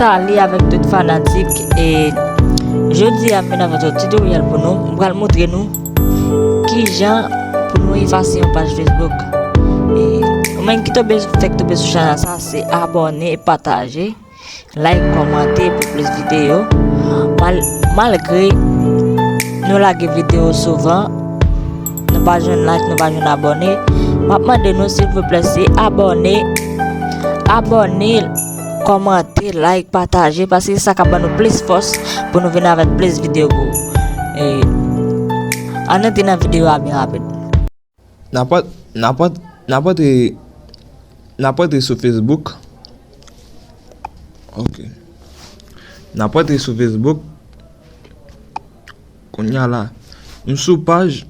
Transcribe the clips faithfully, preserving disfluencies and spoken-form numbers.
Sali avèk tout fanatik, e jodi a m vin avèk yon tutorial pou nou. M pral montre nou kijan pou nou efase yon paj Facebook. E ou menm ki tonbe, fèk tonbe sou chanèl sa, se abòne, pataje, like, kòmante pou plis videyo. Mal-, malgre nou lage videyo souvan, nou pa jwenn like, nou pa jwenn abòne, m ap mande nou silvouplè se abòne, abòne, kòmante, like, pataje, paske sa ka ban nou plis fòs pou nou vin avèk plis videyo pou ou. E ann antre nan videyo a byen rapid. N ap, n ap, n ap antre, n ap antre sou Facebook. Ok. N ap antre sou Facebook. Kounye a la, m sou paj,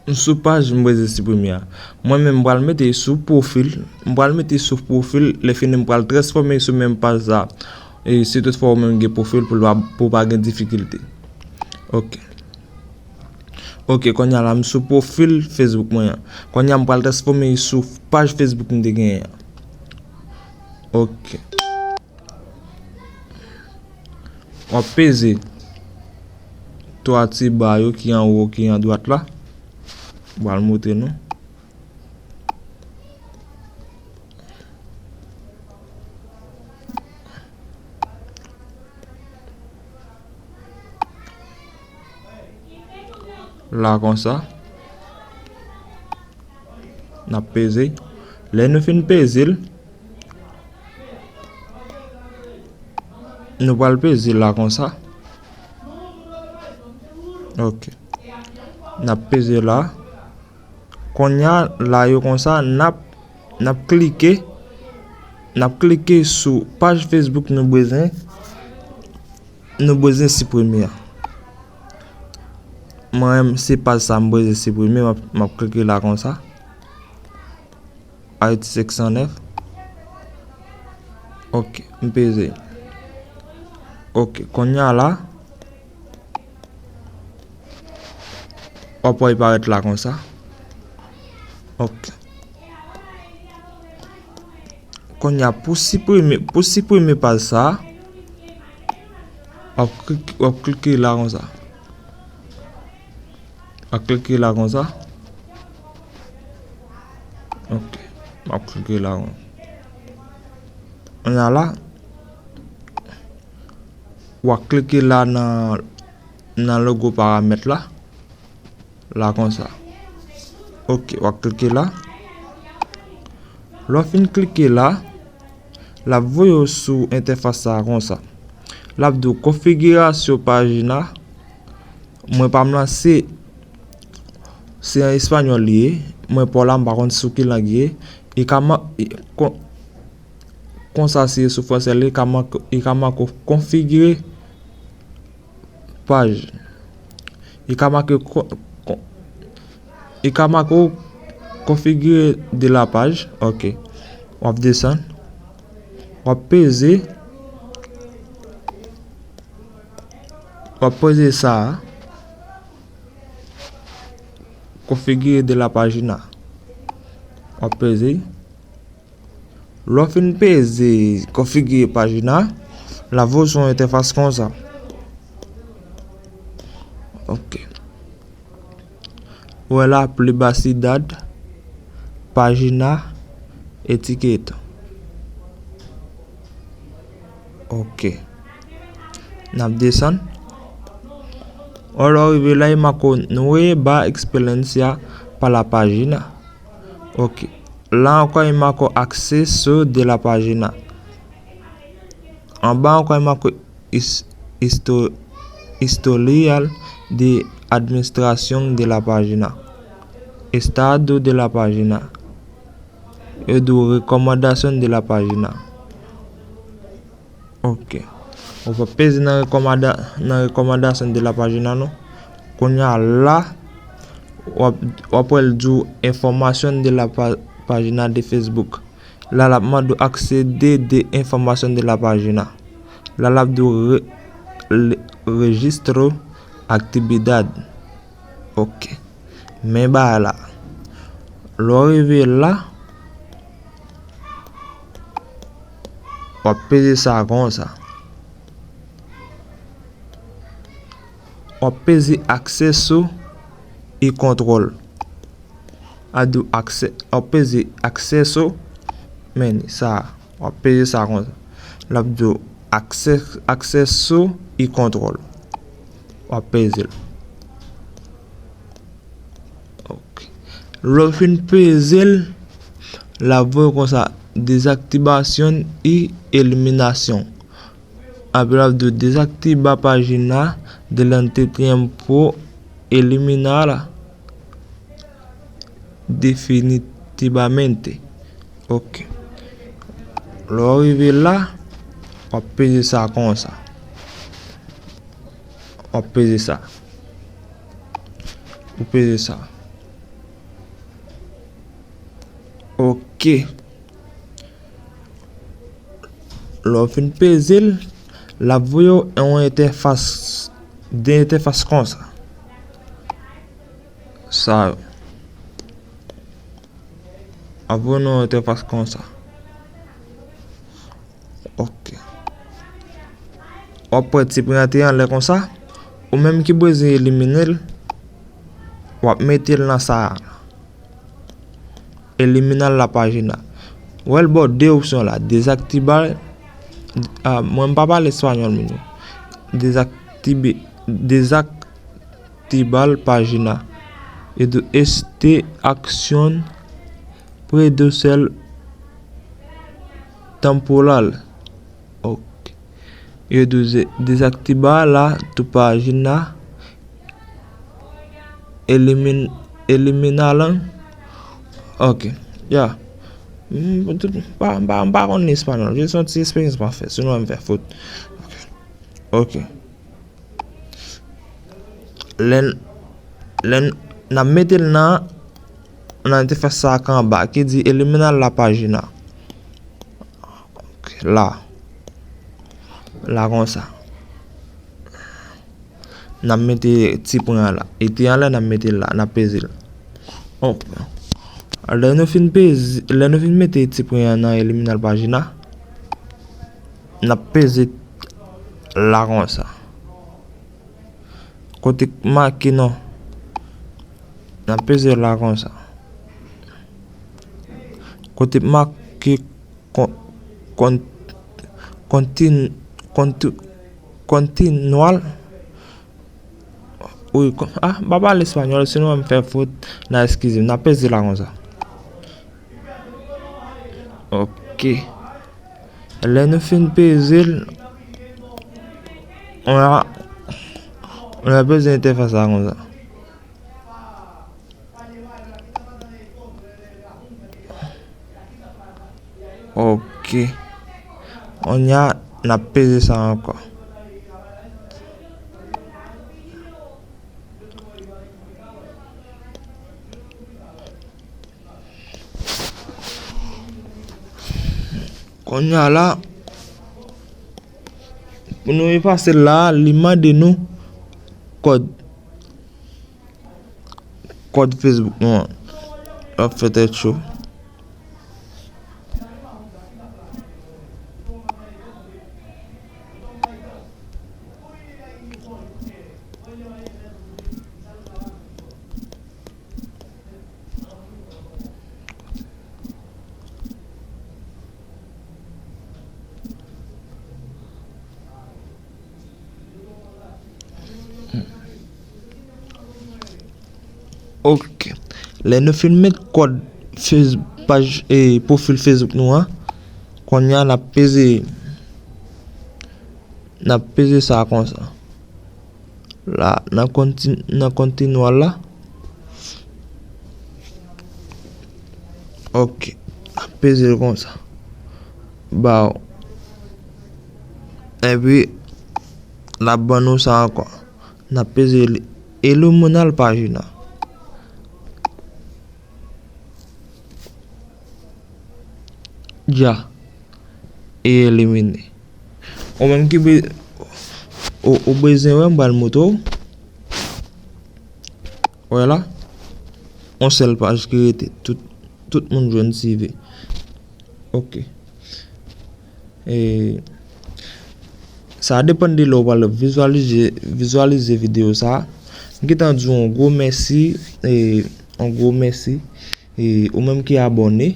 m sou paj m bezwen siprime a. Mwen menm, m pral mete sou pwofil. M pral mete sou pwofil, lè fini m pral transfòme sou menm paj sa. E si toutfwa ou menm gen pwofil pou l pa, pou w pa gen difikilte. Ok. Ok, kounye a la, m sou pwofil Facebook mwen an. Kounye a, m pral transfòme sou paj Facebook m te genyen an. Ok. W ap peze twa ti ba yo ki anwo, ki andwat la. M pral montre nou. La konsa. N ap peze. Lè nou fin peze l, nou pral peze la konsa. Ok. N ap peze la. Kounye a, la yo konsa, n ap, n ap klike, n ap klike sou paj Facebook nou bezwen, nou bezwen siprime a. Mwen menm, se paj sa m bezwen siprime, m ap, m ap klike la konsa. Ayiti senk san nèf. Ok, m peze. Ok, kounye a la, w ap wè l parèt la konsa. Ok. Kounye a, pou siprime, pou siprime paj sa, w ap klik-, w ap klike la konsa. W ap klike la konsa. Ok. W ap klike la konsa. Kounye a la, w ap klike la nan, nan logo paramèt la. La konsa. Ok, w ap klike la. Lè w fin klike la, l ap voye w sou entèfas sa a konsa. L ap di w konfigirasyon pajina. Mwen pa m lan se, se an espanyòl li ye. Mwen pa w la, m pa konn sou ki lang li ye. Li ka man-, li, kon, konsa se sou fransè li, li ka man-, li ka make w konfigire paj. Li ka make kon-, kon-, li ka make w konfigire de la paj. Ok. W ap desann. W ap peze. W ap peze sa a. Konfigire de la pajina. W ap peze. Lè w fin peze konfigire pajina, l ap voye w sou yon entèfas konsa. Ok. Ou wè la, privacidad, pajina, etiqueta. Ok. N ap desann. Lè w rive la, e make w nueva experiencia para la página. Ok. La ankò, e make w acceso de la página. Anba ankò, e make w his-, histo-, historial de administración de la página. Estado de la página. Yo di w recomendación de la página. Ok. Ou pa peze nan rekomanda-, nan recomendación de la página non. Kounye a la, w ap, w ap wè l di w información de la pa-, página de Facebook. La, l ap mande w acceder de información de la página. La, l ap di w re-, le-, registro actividad. Ok. Men bagay la. Lè w rive la, W ap peze sa konsa. W ap peze accesso e control. A di w acce-, w ap peze accesso, men sa, w ap peze sa konsa. L ap di w acce-, accesso e control. W ap peze l. Ok. Lè w fin peze l, l ap voye konsa, desactivación y eliminación. Apre l ap di w desactiva página delante tiempo eliminarla definitivamente. Ok. Lè w rive la, w ap peze sa konsa. W ap peze sa. Ou peze sa. Ok. Lè w fin peze l, l ap voye w yon entèfas, de entèfas konsa. Sa yo. Ap voye w yon entèfas konsa. Ok. W ap pran ti pwen an te anlè konsa. Ou menm ki bezwen elimine l, w ap mete l nan sa a. Eliminar la página. Ou wè l ba w de opsyon la. Desactivar. Ah, mwen m pa pale espanyòl, moun yo. Desactivar, desactivar página. E de este acción puede ser temporal. Ok. Yo di w desactivar la tu página elimin, eliminarla. Ok. Ya. M pa, m pa, m pa konn espanyòl. Jis yon ti eksperyans m ap fè. Sinon, m fè fot. Ok. Ok. Lè n, lè n, n ap mete l nan, nan entèfas sa a k anba, ki di eliminar la página. Ok, la. La konsa. N ap mete ti pwen an la. E ti an la, n ap mete l la, n ap peze l. Ok. Lè nou fin peze, lè nou fin mete ti pwen an nan eliminar página, n ap peze la konsa. Kote k make non. N ap peze la konsa. Kote k make kon, kon, kontin, konti, kontinuar. Wi, kon, ah, m pa pale espanyòl, sinon m fè fot, n a eskize m. N ap peze la konsa. Ok. Lè nou fin peze l, on a, on a peze entèfas la konsa. Ok. Kounye a, n ap peze sa ankò. Kounye a la, pou nou efase l la, li mande nou kòd, kòd Facebook nou an. L ap fè tèt cho. Ok. Lè nou fin met kòd Face-, paj, e, pwofil Facebook nou an, kounye a n ap peze, n ap peze sa konsa. La, nan kontin-, nan kontinuar la. Ok. N ap peze l konsa. Ba w. Epi, l ap ban nou sa ankò. N ap peze li. Eliminar página. Ya. E elimine. Ou menm ki be-, ou, ou bezwen wè, m pral montre w. Wè la. Yon sèl paj ki rete. Tout, tout moun jwenn swive. Ok. E, sa depann de lè w pral vizyalize, vizyalize videyo sa. M gentan di w yon gwo mèsi, e, yon gwo mèsi. E, ou menm ki abòne,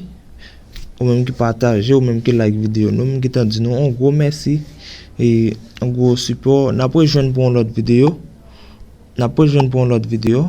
ou menm ki pataje, ou menm ki like videyo nou, m gentan di nou yon gwo mèsi. E, yon gwo sipò. N ap rejwenn pou yon lòt videyo. N ap rejwenn pou yon lòt videyo.